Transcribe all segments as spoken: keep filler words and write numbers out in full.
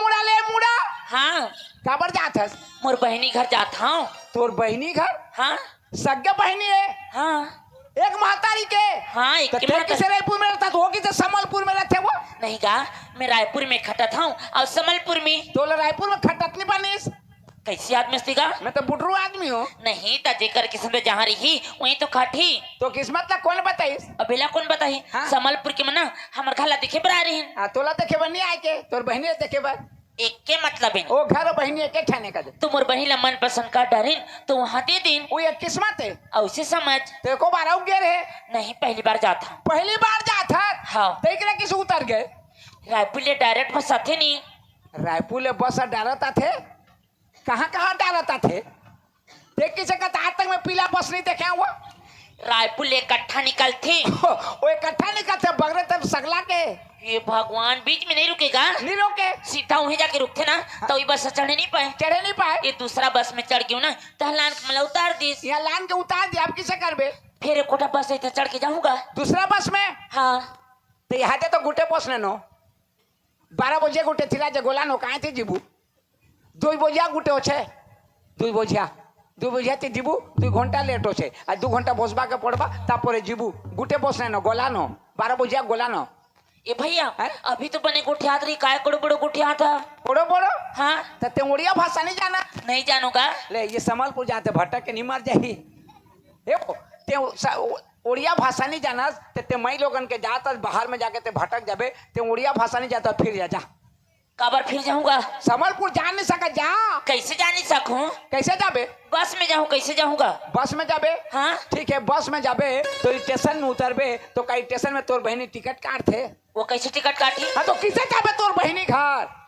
मुड़ा ले मुड़ा। हाँ। काबर जात हस? मोर बहिनी घर जात हंव। तोर बहिनी घर? हाँ। सग्गे बहिनी हे? हाँ। एक महतारी के? हाँ, एक त के तें महतारी। किसे रायपुर में रहत हस? वो किसे समलपुर में रहत हे वो? नहीं गा, मैं रायपुर में खटत हंव अउ समलपुर में। तोला रायपुर में खटत नहीं बनिस? कइसे आदमी हस तें गा? मैं तो बुटरू आदमी हंव। नहीं, त जेकर किस्मत जहाँ रही, वहीं तो खटही। तो किस्मत ला कोन बताइस? अब एला कोन बताही? हाँ। समलपुर के मन हमर घर ला देखे बर आए रहिन। हाँ, तोला देखे बर नहीं आए के, तोर बहिनी ला देखे बर। एके मतलब हे। ओ घर अउ बहिनी एके ठाने का दे। त मोर बहिनी ला मनपसंद कर डारिन, त वहाँ दे दिन। वो एक किस्मत हे। अउ उसे समझ। तें एको बार अउ गे रहे? नहीं, पहली बार जात हंव। पहली बार जात हस? हाँ। तें एकरा किसे उतर गे? रायपुर ले direct बस आथे नी। रायपुर ले बस direct आथे? कहाँ कहाँ direct आथे? तें किसे कहत हस आज तक मैं पीला बस नहीं देखे हंव? रायपुर ले इकट्ठा निकलथे। ओ इकट्ठा निकलथे, बगरे तब सगला के। हे भगवान, बीच में नहीं रुके गा? नहीं रुके। सीधा उहें जाके रुकथे ना, त वही बस चढ़े नहीं पाए। चढ़े नहीं पाए। ये दूसरा बस में चढ़ गेंव ना, त लान के मोला उतार दिस। यहाँ लान के उतार दिस, अब किसे करबे? फेर एक ठो बस हे, त चढ़ के जाहूँ गा। दूसरा बस में? हाँ। त यहाँ दे तो गुटे बस ने नो। बारह बजे गुटे थिला जे गोला नो, काहे तें जीबू? दुई बजिया गुटे होथे, दुई बजिया, दुई बजिया तें जीबू, दुई घंटा late होथे, आ दू घंटा बसबा के पड़बा, तारपरे जीबू, गुटे बस ने नो, गोला नो, बारह बजिया गोला नो। ए भइया, हैं? अभी तो बने गोठियात रही, काय कड़ो बड़ो गोठियात हा? बड़ो बड़ो? हाँ। त तें ओड़िया भाषा नहीं जानस? नहीं जानूं गा। ले, ये समलपुर जात हस, भटक के नहीं मर जाही। हे वो, तें उ-, सा-, उ-, ओड़िया भाषा नहीं जानस, त तें मई लोगन के जात हस, बाहर में जाके तें भटक जाबे, तें ओड़िया भाषा नहीं जानस, फिर जा, जा। काबर फिर जाहूं गा? समलपुर जा नहीं सकस, जा। कइसे जा नहीं सकहूं? कइसे जाबे? बस में जाहूं, कइसे जाहूं गा? बस में जाबे? हाँ। ठीक हे, बस में जाबे त स्टेशन में उतरबे त का स्टेशन में तोर बहिनी टिकट काटथे? वो कइसे टिकट काटही? हाँ, त किसे जाबे तोर बहिनी घर?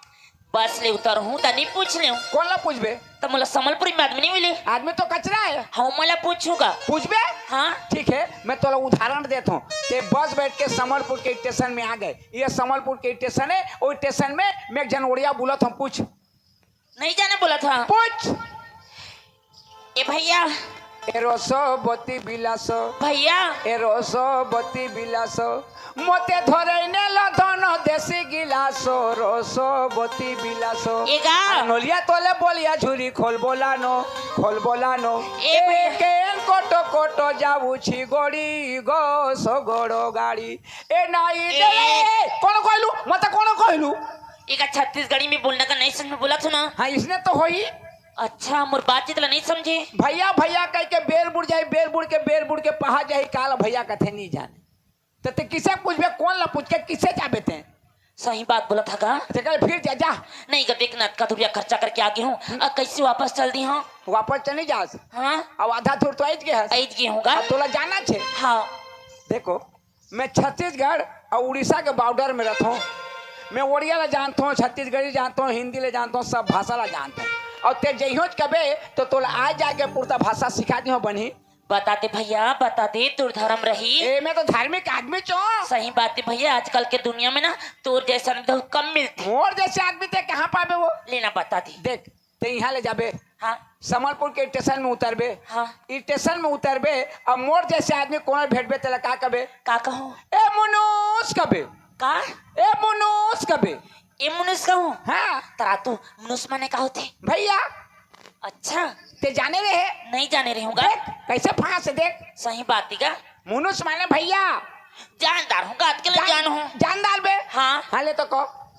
बस ले उतरहूं त नहीं पूछ लेहूं। कोन ला पूछबे? त मोला समलपुरी में आदमी नहीं मिले। आदमी तो कचरा हे। हाँ, मोला पूछहूं गा। पूछबे? हाँ। ठीक हे, मैं तोला उदाहरण देत हंव। तें बस बैठ के समलपुर के स्टेशन में आ गे। ये समलपुर के स्टेशन हे, ओ स्टेशन में मैं एक झन ओड़िया बोलत हंव, पूछ। नहीं जाने बोलत हा। पूछ। ए भइया। ए रसवती বিলাস। भइया। ए रसवती বিলাস। मोते धरई नेल धन देसी गिलास, रसवती বিলাস। ए गा। नोलिया तोले बोलिया झुरी खोल बोलानो, खोल बोलानो। ए भइया। ए केन कोटो कोटो जाउछी गोड़ी गो सगड़ो गाड़ी। ए नाई ए। दे, ए, कोन कहलू? मत कोन कहलू? एका छत्तीसगढ़ी में बोलना का नहीं समझ में बोलत हंव ना। हाँ, इसने तो होई। अच्छा, मोर बातचीत ला नहीं समझे। भइया, भइया कहि के बेर बुड़ जाही, बेर बुड़ के, बेर बुड़ के पहा जाही, काला भइया कथे नहीं जाने। त तें किसे पूछबे, कोन ला पूछ के, किसे जाबे तें? सही बात बोलत हा गा। तें कहे फिर जा, जा। नहीं गा, देख ना, अतका दुरिहा खर्चा करके आ गे हंव, अब कइसे वापस चल दिहूं? वापस चल नहीं जास। हाँ। अब आधा दूर तो आइज गे हस। आइज गे हंव गा। अब तोला जाना हे। हाँ। देखो, मैं छत्तीसगढ़ अउ उड़ीसा के border में रहत हंव। मैं ओड़िया ला जानत हंव, छत्तीसगढ़ी जानत हंव, हिंदी ला जानत हंव, सब भाषा ला जानत हंव। अउ तें जइहोच कबे त तोला आए जाए के पुरता भाषा सिखा दिहूं, बनही। बता दे भइया, बता दे, तोर धरम रही। ए, मैं तो धार्मिक आदमी चो। सही बात हे भइया, आजकल के दुनिया में ना तोर जइसे आदमी बहुत कम मिलथे। मोर जइसे आदमी तें कहाँ पाबे वो? ले ना बता दे। देख, तें इहाँ ले जाबे, हाँ। समलपुर के स्टेशन में उतरबे, हाँ। स्टेशन में उतरबे, अब मोर जइसे आदमी कोनो भेटबे, तेला का कबे? का कहूँ? ए मुनुस कबे। का? ए मुनुस कबे। ए मुनुस कहूँ? हाँ। तरा तो मुनुस माने का होथे? भइया। अच्छा। तें जाने रहे? नहीं जाने रहे हूँ गा। देख, कइसे फांस देख। सही बात हे गा। मुनुस माने भइया। जानदार हूँ गा, अतके ले जान, जान हूँ। जानदार बे। हाँ। हाँ, ले तो कहो।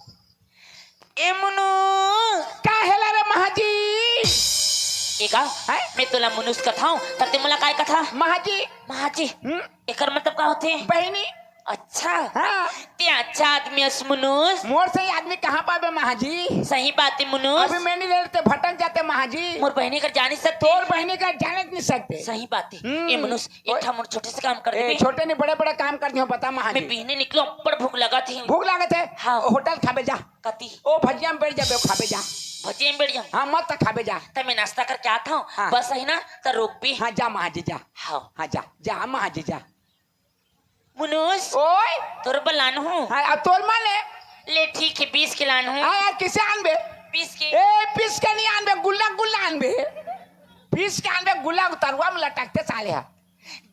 ए मुनुस। का हेला रे महाजी? ए का? हैं? मैं तोला मुनुस कथंव, त तें मोला काय कथा? महाजी। महाजी? हम्म? एकर मतलब का होथे? बहिनी। अच्छा। हाँ। तें अच्छा आदमी हस मुनुस। मोर सही आदमी कहाँ पाबे महाजी? सही बात हे मुनुस। अभी मैं नहीं ले लेते, भटक जाते महाजी। मोर बहिनी कर जाने सकते। तोर बहिनी कर जाने नहीं सकते। सही बात हे। हम्म। ए मुनुस, एक ओए। ठा मोर छोटे से काम कर ए, देबे। छोटे नहीं, बड़े-बड़े काम कर दियो, बता महाजी। मैं बिहने निकलों, बड़ भूख लगत हे। भूख लगत हे? हाँ। ओ, होटल खाबे जा। कती? ओ, भजिया में बैठ जाबे, खाबे जा। भजिया में बैठ जाऊँ? हाँ, मत त खाबे जा। त मैं नाश्ता करके आत हूँ, हाँ। बस आही ना, त रोकबे। हाँ, जा महाजी जा। हाँ। हाँ, जा, जा महाजी जा। मुनुस, ओए। तोर बर लान हूँ। हाँ, अब तोर माने? ले ठीक हे, बीस के लान हूँ। हाँ यार, किसे आनबे? बीस के। ए, बीस के नहीं आनबे, गुल्ला, गुल्ला आनबे। बीस के आनबे, गुल्ला तरुआ में लटकते साले हा।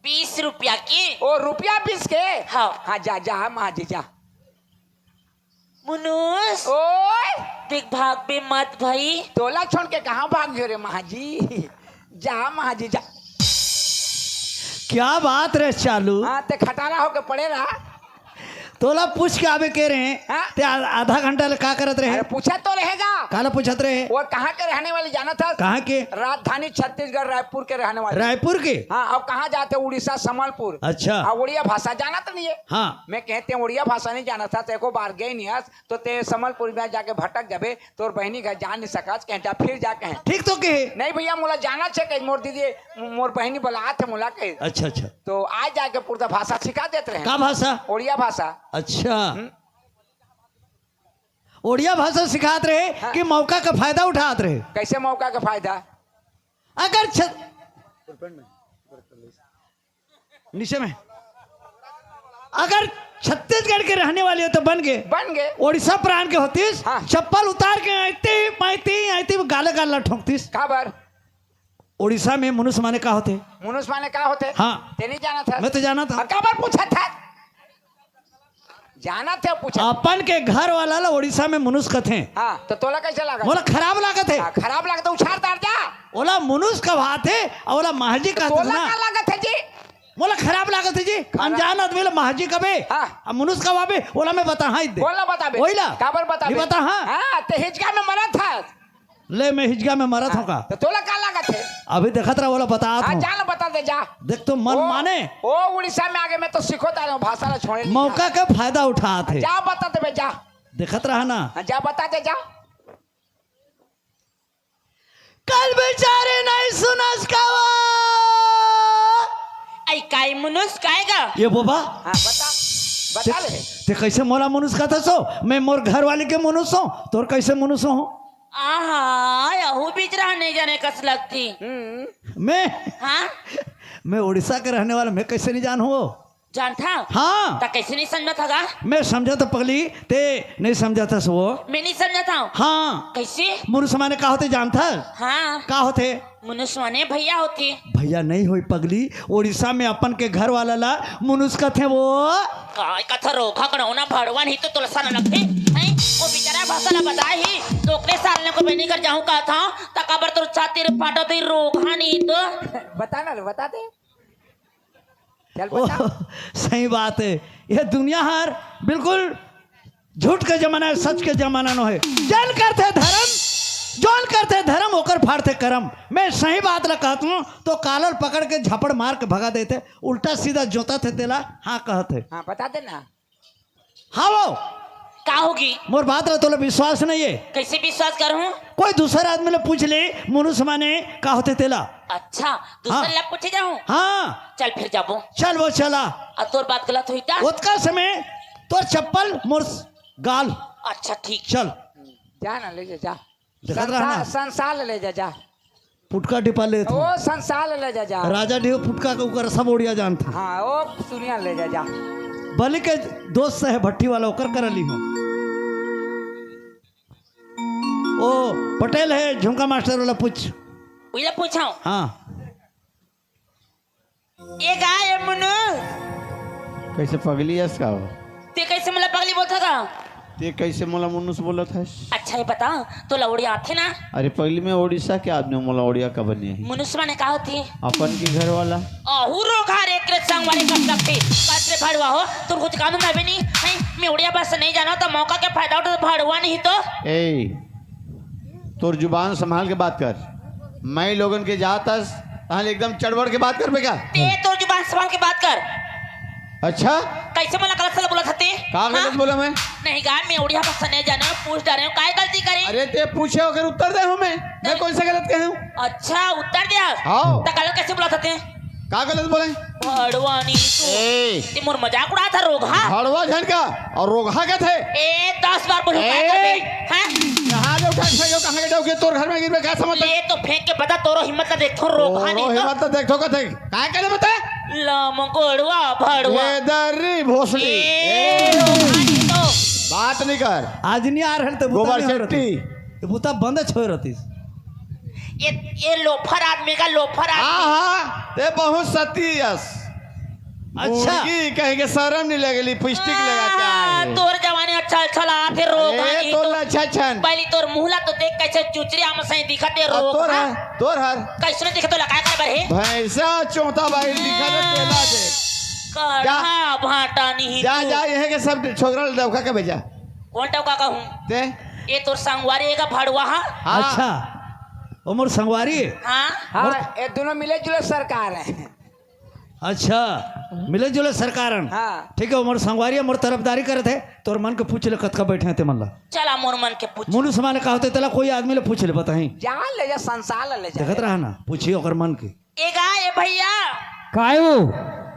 बीस रुपया के। ओ, रुपया बीस के? हाँ। हाँ, जा, जा, हाँ, महाजी, जा। मुनुस। ओए। देख, भागबे मत भई। तोला छोड़ के कहाँ भाग गयो रे महाजी? जा महाजी जा। क्या बात रे चालू। हाँ, ते खटारा होके पड़े रहा। तोला पूछ के आबे के रहे। हाँ? ते आ-, आधा घंटा ले का करत रहे? अरे पूछा तो रहेगा। काला पूछत रहे? वो कहाँ के रहने वाली जाना था? कहाँ के? राजधानी छत्तीसगढ़ रायपुर के रहने वाली। रायपुर के? हाँ। अब कहाँ जाते? उड़ीसा, संबलपुर। अच्छा। हाँ, उड़िया भाषा जानत नहीं है। हाँ। मैं कहते हैं उड़िया भाषा नहीं जाना था, तो एको बार गए नहीं आज, तो ते संबलपुर में जाके भटक जाबे, तोर बहिनी घर जा नहीं सकस, कहे जा, फिर जा कहे। ठीक तो कहे। नहीं भैया, मोला जाना छे, कहे मोर दीदी, मोर बहिनी बलात हे मोला कहे। अच्छा, अच्छा। तो आज जाके पूरा भाषा सिखा देत रहे। का भाषा? ओड़िया भाषा। अच्छा। हम्म। ओड़िया भाषा सिखात रहे हाँ। कि मौका का फायदा उठात रहे? कैसे मौका का फायदा? अगर छ-, नीचे में। अगर छत्तीसगढ़ के रहने वाले हो तो बन गए। बन गए। ओडिशा प्रांत के होतीस, हाँ। चप्पल उतार के आती, आती, आती, गाले गाल ला ठोंकतीस। काबर? ओडिशा में मुनुस माने का होथे? मुनुस माने का होथे? हाँ। ते नहीं जाना था? मैं तो जाना था। और काबर पूछा था? जाना था, पूछा। अपन के घर वाला ला ओडिशा में मुनुस कथे। हाँ, तो तोला कैसे लगा? मोला खराब लागत हे। हाँ, खराब लागत हे, उछार तार जा। ओला मुनुस कहाथे, अउ ओला महाजी तो कहत तोला ना। का लागत हे जी? मोला खराब लागत हे जी। खराब। अनजान आदमी ला महाजी कबे। हाँ। अब मुनुस कहाबे, ओला मैं बता, हाँ, दे। बोला बताबे। ओइला। काबर बताबे? नहीं बता, हाँ। हाँ, ते हिचका में मरत हस। ले, मैं हिचका में मरत हूँ का? तो तोला का लागत हे? अभी देखत रहा, ओला बतात हाँ, हूँ। जा ना, बता दे, जा। देख, तो मन ओ, माने। ओ, उड़ीसा में आगे मैं तो सीखो तारे हूँ, भाषा ला छोड़े नहीं मौका जाना। के फायदा उठात हे। जा, बता दे बे, जा। देखत रहा ना। हाँ, जा, बता दे, जा। कल बेचारे नहीं सुनस कावा। आई काई मुनुस काएगा? ये बोबा। हाँ, बता। बता ते, ले। ते कैसे मोला मुनुस कहत हस? मैं मोर घर वाली के मुनुस हूँ, तोर कैसे मुनुस हूँ? आहा, अहू बीच रहा नहीं जाने कस लगती। हम्म। मैं? हाँ? मैं उड़ीसा के रहने वाला, मैं कैसे नहीं जानहूँ? जानथा? हाँ। त कैसे नहीं समझत हगा? मैं समझत हूँ पगली, ते नहीं समझत हस वो। मैं नहीं समझत हूँ। हाँ। कैसे? मुनुस माने का होथे जानथा? हाँ। का होथे? मुनुस माने भैया होथे। भैया नहीं होई पगली, उड़ीसा में अपन के घर वाला ला मुनुस कथे वो। काय कथा रोखा कड़ौना भड़वा नहीं तो तोला सन लगथे। हैं? वो बेचारा भाषा ला बताही, तो ओकरे साल ने को मैं नहीं कर जाऊँ कहा था, त काबर तोर छाती रे फाटा दे रोखा नहीं तो। बता ना रे, बता दे। चल ओ, बता। सही बात हे। ये दुनिया हर बिल्कुल झूठ के जमाना हे, सच के जमाना नो हे। जन करथे धरम, जौन करथे धरम, ओकर फाड़थे करम। मैं सही बात ला कहत हूँ, तो कालर पकड़ के झापड़ मार के भगा देथे, उल्टा सीधा जोतथे तेला, हाँ कहथे। हाँ, बता दे ना। हाँ वो। का होगी? मोर बात ला तोला विश्वास नहीं हे। कैसे विश्वास करूँ? कोई दूसर आदमी ला पूछ ले, मुनुस माने का होथे तेला। अच्छा, दूसर हाँ। ला पूछे जाऊँ? हाँ। चल फिर जाबो। चल वो चला। आ तोर बात गलत होही त? ओतका समय तोर चप्पल मोर गाल। अच्छा, ठीक। चल। जा ना, ले जा, जा। देखत रहा ना। संसार, संसार ले जा, जा। पुटका डिपा लेत हूँ। ओ संसार ले जा, जा। राजा डिहो पुटका के ऊपर सब ओड़िया जानथे। हाँ, ओ सुनिया ले जा, जा। बलि के दोस्त हे भट्टी वाला, ओकर करा ली हूँ। ओ पटेल हे झुमका मास्टर वाला, पूछ। उइला पूछाओ। हाँ। ए गा, ए मुनु। कैसे पगली अस का हो? ते कैसे मोला पगली बोलत हस का? ते कैसे मोला मुनुस बोलत हस? अच्छा, ये बता, तोला ओड़िया आथे ना? अरे पगली, मैं ओडिशा के आदमी हूँ, मोला ओड़िया काबर नहीं आही? मुनुस माने का होथे? अपन के घर वाला। अहू रोघा रे, एकरे संग वाले कस लगथे। कस रे भड़वा हो, तोर कुछ काम धंधा भी नहीं है। मैं ओड़िया भाषा नहीं जाना, तो मौका के फायदा उठा, भड़वा नहीं तो। ए, तोर जुबान संभाल के बात कर। मैं लोगन के जात हस, तहाँ ले एकदम चढ़ बढ़ के बात करबे का? ते तोर जुबान संभाल के बात कर। अच्छा? कैसे मोला गलत सलत बोलत हस ते? का गलत हाँ? बोला मैं? नहीं गा, मैं ओड़िया भाषा नहीं जाने, पूछ डारे हूँ, काय गलती करे? अरे ते पूछे, ओकर उत्तर दे हूँ मैं। मैं कौन सा गलत कहे हूँ? अच्छा, उत्तर दे। हाँ। त गलत कैसे बोलत हस ते? का गलत बोले? भड़वा नहीं तू। ए। ते मोर मजाक उड़ात हस रोगहा। भड़वा झन का अउ रोगहा कथे। ए, दस बार बोलूं, काय ए। करबे? हैं? कहाँ ले उठा के फेंको, कहाँ के डौके तोर घर में गिरबे, का समझ? ले तो फेंक के बता, तोरो हिम्मत ला देखथों, रोगहा नहीं तो। हिम्मत ला देखथों कथे। काय करे बता? लमगोड़वा भड़वा। ए दर्री भोसड़ी। ए, ए। रोगहा नहीं तो। बात नहीं कर। आज नहीं आ रहल तो गोबर बुता नहीं हो चट्टी। रहती। तो बुता बंद छोड़ रहती। ये, ये लोफर आदमी का लोफर आदमी। हाँ, हाँ, ते बहुत सती अस। अच्छा। मुर्गी कहे के शरम नहीं लगे, लिपस्टिक लगा के आए हे। तोर जवानी अच्छा अच्छा लागत हे, रोग अरे, हे नहीं तोर तो। अच्छा अच्छा। पहली तोर मुंह ला तो देख, कैसे चुचरी आम सही दिखत हे, अउ रोग तोर हा। हर, तोर हर। कैसे दिखत हे, लगा कर बर हे? भैंसा चोता भाई दिखत हे, तेला दे। कड़ा जा। भाटा नहीं जा, तू। जा, यही के सब छोकरा ला डबका के भेजा। कौन डबका कहूँ? ते? ये तोर संगवारी हे का भड़वा हा? हाँ। अच्छा, वो मोर संगवारी हे? हाँ। हाँ, ये दोनों मिले जुले सरकार हे। अच्छा, मिले जुले सरकार हन। हाँ। ठीक हे, वो मोर संगवारी हे, मोर तरफदारी करत हे। तोर मन के पूछ ले, कतका बैठे हे ते मन ला। चला, मोर मन के पूछ। मुनुस माने का होथे, तेला कोई आदमी ले पूछ ले, बताही। जा ले जा, संसार ले जा। देखत रहा ना, पूछी ओकर मन के। ए गा, ए भैया। काय हो?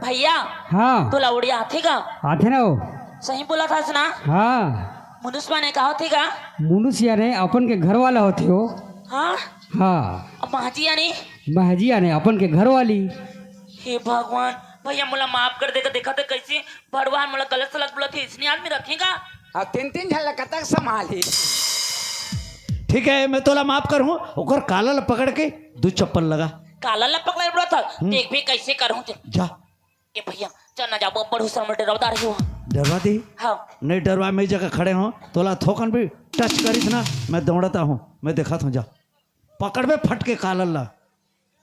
भैया। हाँ। तोला उड़िया आथे गा? आथे ना हो। सही बोलत हस ना? हाँ। मुनुस माने का होथे गा? मुनुस याने अपन के घर वाला होथे हो। हाँ? हाँ। अब महजी याने? महजी याने अपन के घर वाली। हे भगवान, भैया मोला माफ कर दे गा, देखा तो कैसे भड़वा मोला गलत सलत बोलत हे, इसने आदमी रखे गा? अब तीन तीन झन ला कतक संभाली। ठीक हे, मैं तोला माफ करहूँ, ओकर काला ला पकड़ के दू चप्पल लगा। काला ला पकड़ के बोलत हस, हम्म। देख भी कैसे करहूँ ते। जा। ए भैया, चल ना जाबो, बड़ू शर्मा डरावदार ही हुआ। डरवा दी? हाँ। नहीं डरवा, मैं जगह खड़े हूँ, तोला थोकन भी टच करिस ना, मैं दौड़ता हूँ, मैं देखात हूँ, जा। पकड़बे फट के काला ला।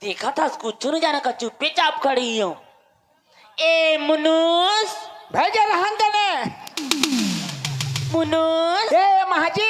देखत हस, कुछु नहीं जाना का, चुप्पे चाप खड़ी हो। ए मुनुस। भेजे रहन देने। मुनुस। ए महाजी।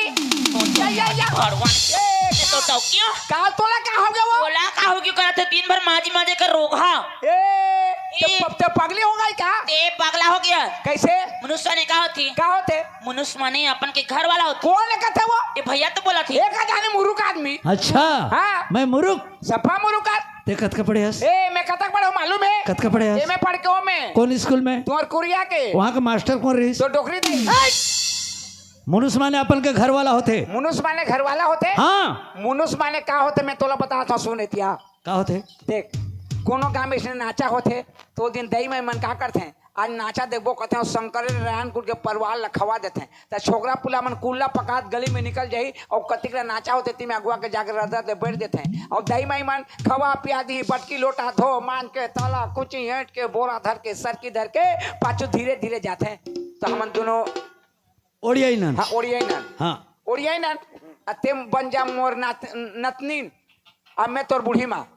या, या, या। भगवान। ए, ये तो टोकियो। का तोला का हो गया वो? तोला का हो गया, करत हे दिन भर माजी माजे का रोग हा। ए, ते ए। प-, ते पगली हो गई का? ते पगला हो गया। कैसे? मुनुस माने का होथे? का होथे? मुनुस माने अपन के घर वाला होथे। कोन ले कथे वो? ए भैया तो बोलत हे। एक जाने मुरुख आदमी। अच्छा। हाँ। मैं मुरुख? सफा मुरुख आद-, ते कतका पढ़े हस? ए, मैं कतक पढ़े हूँ मालूम हे? कतका पढ़े हस? ए, मैं पढ़ के हो मैं। कौन स्कूल में? तुम्हार कुरिया के। वहाँ का मास्टर कौन रहिस? तो डोकरी दे। मुनुस माने अपन के घर वाला होथे। मुनुस माने घर वाला होथे? हाँ। मुनुस माने का होथे, मैं तोला बता था, सुन एतिया। का होथे? देख, कोनो गांव में इसने नाचा होथे, तो दिन दई माई मन का करथे, आज नाचा देखबो कथे, अउ शंकर नारायण कुल के परवार ला खवा देथे। त छोकरा पुला मन कुल्ला पकात गली में निकल जाही, अउ कतिक ला नाचा होथे, तिमे अगुआ के जाके रद्दा दे बैठ देथे। अउ दई माई मन खवा पिया दी, बटकी लोटा धो, मान के, ताला, कुची, ऐंठ के, बोरा धर के, सरकी धर के, पाछू धीरे धीरे जाथे। त हमन दोनों ओड़ियाई नन। हाँ, ओड़ियाई नन। हाँ। ओड़ियाई नन। आ ते बन जा मोर नात-, नतनीन। अब मैं तोर बूढ़ी माँ।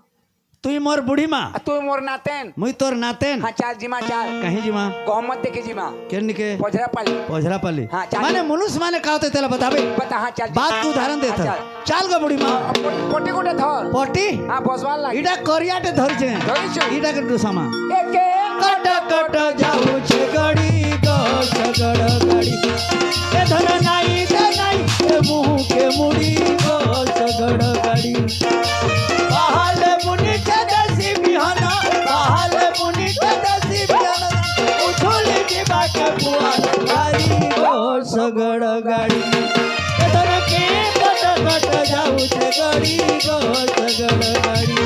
तुई मोर बूढ़ी माँ। आ तू मोर नातेन। मुई तोर नातेन। हाँ, चाल जिमा, चाल। कहीं जिमा। गहमत देखे जिमा। केन निके? पोझरा पाली। पोझरा पाली। हाँ, चाल। माने मुनुस माने का होथे तेला बताबे? बता, हाँ, चाल। बात के उदाहरण देत हाँ, हँव। चाल। चाल गा बूढ़ी माँ। हाँ, पो-, पोटी कोटे धर। पोटी? हाँ, बसवाल लागे। इटा करियाटे धरिचे। धरिचु। इटा के डुसामा। एके कट कट जाऊ छे गड़ी गो सगड़ गड़ी। ए धन नाई दे नाई, ए मुँह के मुड़ी गो सगड़ गड़ी। पहाल मुनि के दसी बिहाना, पहाल मुनि के दसी बिहाना। उछुली की बाटे पुआ गाड़ी गो सगड़ गाड़ी। ए धन के कट कट जाऊ छे गड़ी गो सगड़ गड़ी।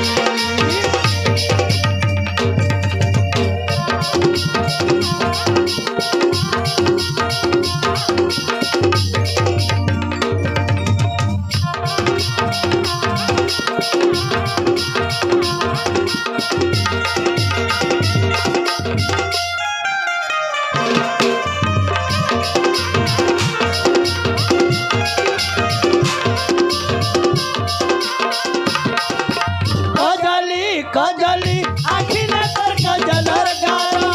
कजली, कजली, आँखी में तोर कजलर गारा।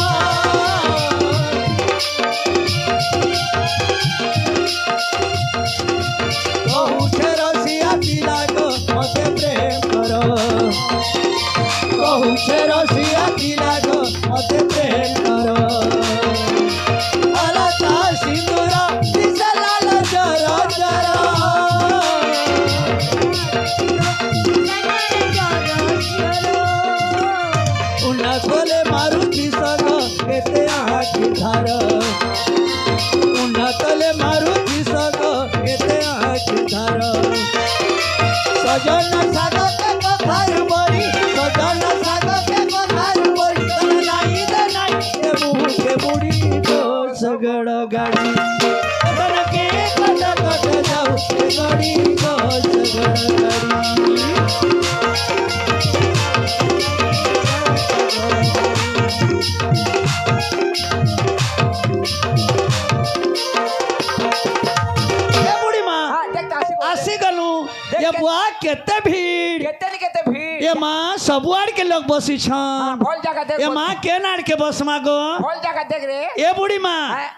कहू छे रसिया पिला गो, मते प्रेम करो। कहू छे रसिया पिला गो, मते प्रेम करो। अलता सिंदूर दिशा लाल जरा जरा। उन्ना तोले मारुति सग एते आँखी धार। उन्ना तोले मारुति सग एते आँखी धार। सजन साग के कथार बरी, सजन साग के कथार बरी। तन नाई दे नाई, ए मुँह के मुड़ी तो सगड़ गाड़ी। तन के कट कट जाऊ, ए गाड़ी तो सगड़ गाड़ी। आसी गलू, देख ये के बुआ केते भीड़। केते नहीं केते भीड़। ये माँ सबुआड़ के लोग बसी छन। हाँ, भोल जाकर देख, ये भोल। माँ के नाड़ के बस माँ गो। भोल जाकर देख रे। ये बूढ़ी माँ, हाँ।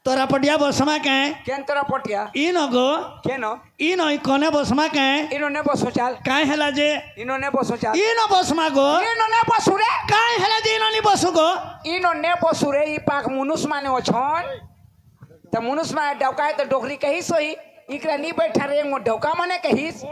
तोरा पटिया बस माँ के? केन तोरा पटिया? ई न गो। केन? ई न, ई कोने बस माँ के? इन्होंने बस सोचाल। काहे हला जे? इन्होंने बस सोचाल। ई न बस माँ गो। इन्होंने बस रे। काहे हला जे इन्होंने बस गो? इन्होंने बस रे, ई पाक मुनुस माने ओ छन। त मुनुस माने डौकाए त डोकरी कही सोही, इकरा नी बैठा रे, मो डौका माने कहिस।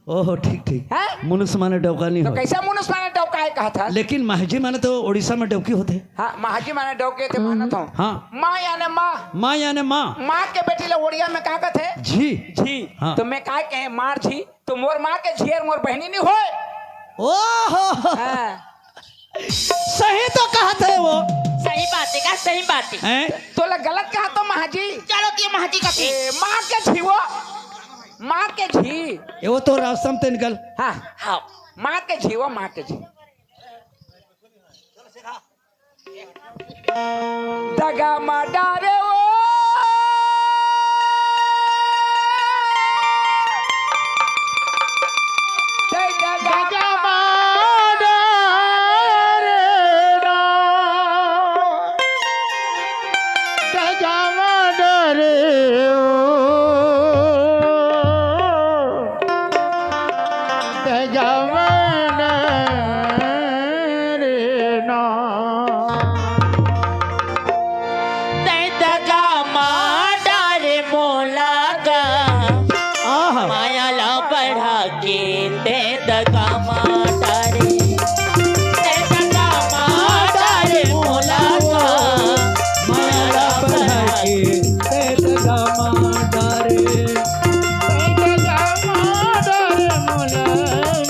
ओहो, ठीक, ठीक। हैं? मुनुस माने डौका नहीं तो हो। कैसे मुनुस माने डौकाए कहत हस? लेकिन महजी माने तो उड़ीसा में डौकी होते। हाँ, महजी माने डौके थे, मानत हूँ। हाँ। माँ याने माँ। माँ याने माँ। माँ के बेटी ला ओड़िया में का कहते? झी। झी। हाँ। तो मैं का कहे, मार झी, तो मोर माँ के झी अउ मोर बहनी नहीं होए। ओहो। हाँ। सही तो कहत हे वो। सही बात हे का? सही बात हे। हैं? तोला गलत कहा तो महजी। चलो, ये महजी का थी। ए, माँ के झीवो, माँ के झी। ये वो तो रास्ता में ते निकल। हाँ, हाँ। माँ के झीवो, माँ के झी। दगा मा डारे ओ। दगा मा डारे ना। दगा मा डारे ओ। दगा मा डारे ना। तैं दगा मा डारे मोला गा, आहा। माया ला बढ़ा के तैं दगा मा डारे। तैं दगा मा डारे मोला गा, माया ला बढ़ा के तैं दगा मा डारे। तैं दगा मा डारे मोला गा,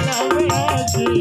माया ला बढ़ा के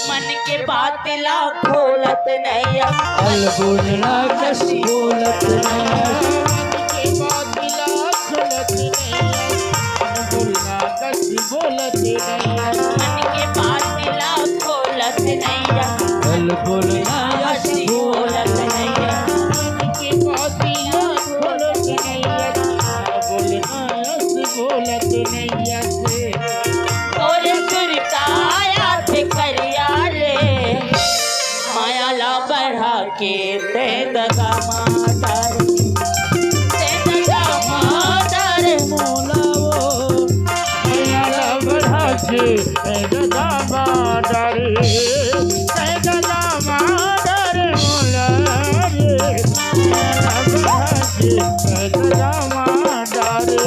मन के बात ला खोलत नैया। अल बोलना कस बोलत नैया। मन के बात ला खोलत नैया। अल बोलना कस बोलत नैया। मन के बात ला खोलत नैया। अल बोलना कस बोलत नैया। मन के बात ला खोलत नैया। अल बोलना कस बोलत नैया। तोरे सुरताया थे करिया रे, माया ला बढ़ा के तैं दगा मा डारे। तैं दगा मा डारे मोला वो, माया ला बढ़ा के तैं दगा मा डारे। तैं दगा मा डारे मोला रे, माया ला बढ़ा के तैं दगा मा डारे।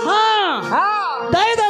हाँ। हाँ। दई दे